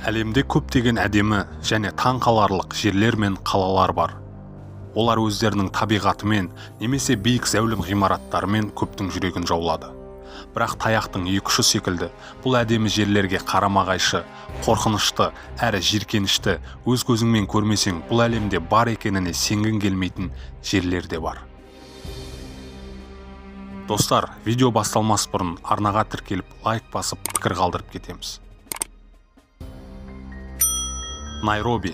Әлемде көптеген әдемі және таңқаларлық жерлер мен қалалар бар. Олар өздерінің табиғатымен немесе биік зәулім ғимараттарымен көптің жүрегін жаулады. Бірақ таяқтың екі ұшы секілді бұл әдемі жерлерге қарама-қайшы, қорқынышты әрі жиіркенішті, өз көзіңмен көрмесең бұл әлемде бар екеніне сенгің келмейтін жерлер де бар. Достар, видео басталмас бұрын арнаға тіркеліп, лайк басып, пікір қалдырып кетеміз. Найроби.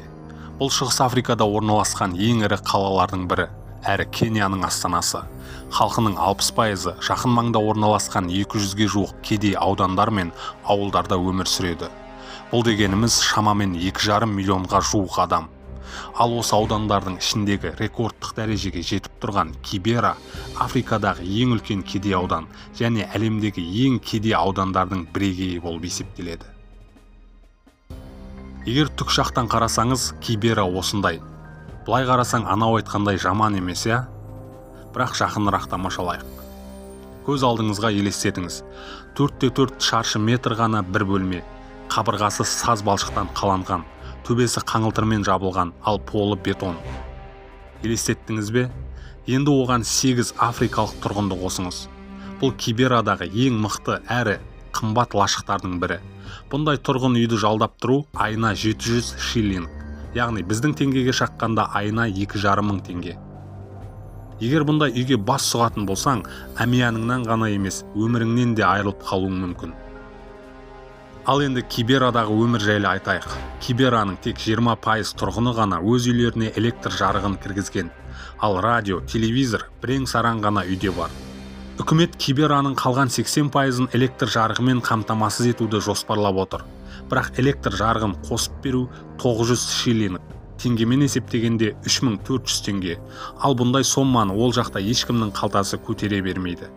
Бұл Шығыс Африкада орналасқан ең ірі қалалардың бірі, әрі Кенияның астанасы. Халқының 60%-ы жақын маңда орналасқан 200-ге жуық кедей аудандар мен ауылдарда өмір сүреді. Бұл дегеніміз шамамен 2,5 миллионға жуық адам. Ал осы аудандардың ішіндегі рекордтық дәрежеге жетіп тұрған Кибера Африкадағы ең үлкен кедей аудан және әлемдегі ең кедей аудандардың бірегейі болып есептеледі. Егер түк жақтан қарасаңыз, Кибера осындай. Былай қарасаң, анау айтқандай жаман емес, иә? Бірақ жақынырақ тамашалайық. Көз алдыңызға елестетіңіз. 4,4 шаршы метр ғана бір бөлме. Қабырғасы саз балшықтан қаланған, төбесі қаңылтырмен жабылған, ал полы бетон. Елестеттіңіз бе? Енді оған 8 африкалық тұрғынды қосыңыз. Бұл Киберадағы ең мықты әрі қымбат лашықтардың бірі. Бұндай тұрғын үйді жалдап тұру айына 700 шиллинг, яғни біздің теңгеге шаққанда айына 2,5 мың теңге. Егер бұндай үйге бас сұғатын болсаң, әмияныңнан ғана емес, өміріңнен де айырылып қалуың мүмкін. Ал енді Киберадағы өмір жайлы айтайық. Кибераның тек 20% тұрғыны ғана өз үйлеріне электр жарығын кіргізген. Ал радио, телевизор бірең-сараң ғана үйде бар. Үкімет Кибераның қалған 80%-ын электр жарығымен қамтамасыз етуді жоспарлап отыр. Бірақ электр жарығын қосып беру 900 шиллинг, теңгемен есептегенде 3400 теңге. Ал бұндай сомманы ол жақта ешкімнің қалтасы көтере бермейді.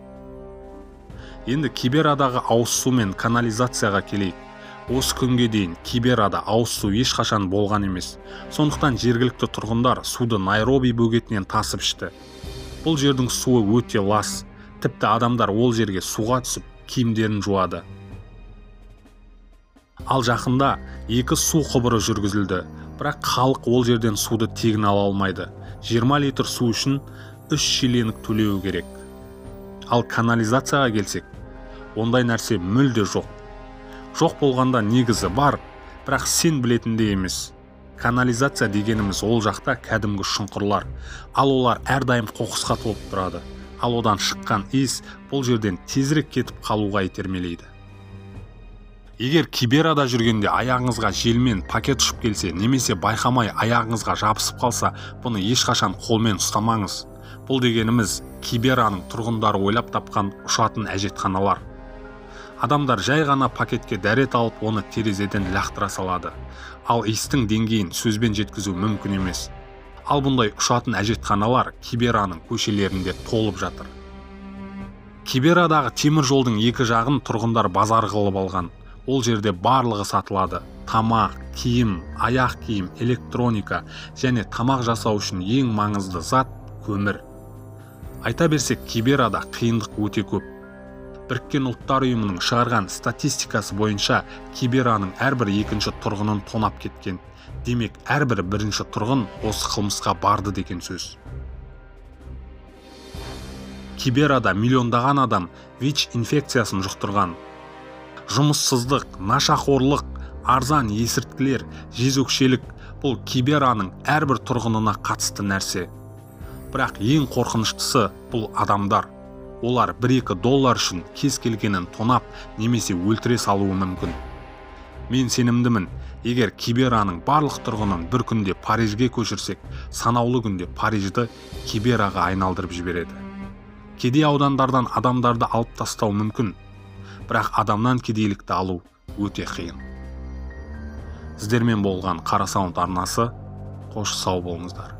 Енді Киберадағы ауыз су мен канализацияға келейік. Осы күнге дейін Киберада ауыз су ешқашан болған емес. Сондықтан жергілікті тұрғындар суды Найроби бөгетінен тасып ішті. Бұл жердің суы өте лас. Тіпті адамдар ол жерге суға түсіп, киімдерін жуады. Ал жақында 2 су құбыры жүргізілді. Бірақ халық ол жерден суды тегін ала алмайды. 20 литр су үшін 3 шиллинг төлеуі керек. Ал канализацияға келсек, ондай нәрсе мүлде жоқ. Жоқ болғанда негізі бар, бірақ сен білетіндей емес. Канализация дегеніміз ол жақта кәдімгі шұңқырлар. Ал олар әрдайым қоқысқа толып тұрады. Ал одан шыққан иіс бұл жерден тезірек кетіп қалуға итермелейді. Егер Киберада жүргенде аяғыңызға желмен пакет ұшып келсе, немесе байқамай аяғыңызға жабысып қалса, бұны ешқашан қолмен ұстамаңыз. Бұл дегеніміз Кибераның тұрғындары ойлап тапқан ұшатын әжетханалар. Адамдар жай ғана пакетке дәрет алып, оны терезеден лақтыра салады. Ал иістің деңгейін сөзбен жеткізу мүмкін емес. Ал бұндай ұшатын әжетханалар Кибераның көшелерінде толып жатыр. Киберадағы темір жолдың екі жағын тұрғындар базар қылып алған. Ол жерде барлығы сатылады. Тамақ, киім, аяқ киім, электроника және тамақ жасау үшін ең маңызды зат көмір. Айта берсек, Киберада қиындық өте көп. Біріккен Ұлттар Ұйымының шығарған статистикасы бойынша Кибераның әрбір екінші тұрғынын тонап кеткен. Демек, әрбір бірінші тұрғын осы қылмысқа барды деген сөз. Киберада миллиондаған адам ВИЧ инфекциясын жұқтырған. Жұмыссыздық, нашақорлық, арзан есірткілер, жезөкшелік бұл Кибераның әрбір тұрғынына қатысты нәрсе. Бірақ ең қорқыныштысы бұл адамдар. Олар 1-2 доллар үшін кез келгенін тонап немесе өлтіре салуы мүмкін. Мен сенімдімін, егер Кибераның барлық тұрғынын бір күнде Парижге көшірсек, санаулы күнде Парижді Кибераға айналдырып жібереді. Кедей аудандардан адамдарды алып тастау мүмкін, бірақ адамнан кедейлікті алу өте қиын. Сіздермен болған Қара Саунд арнасы, қош сау болыңыздар.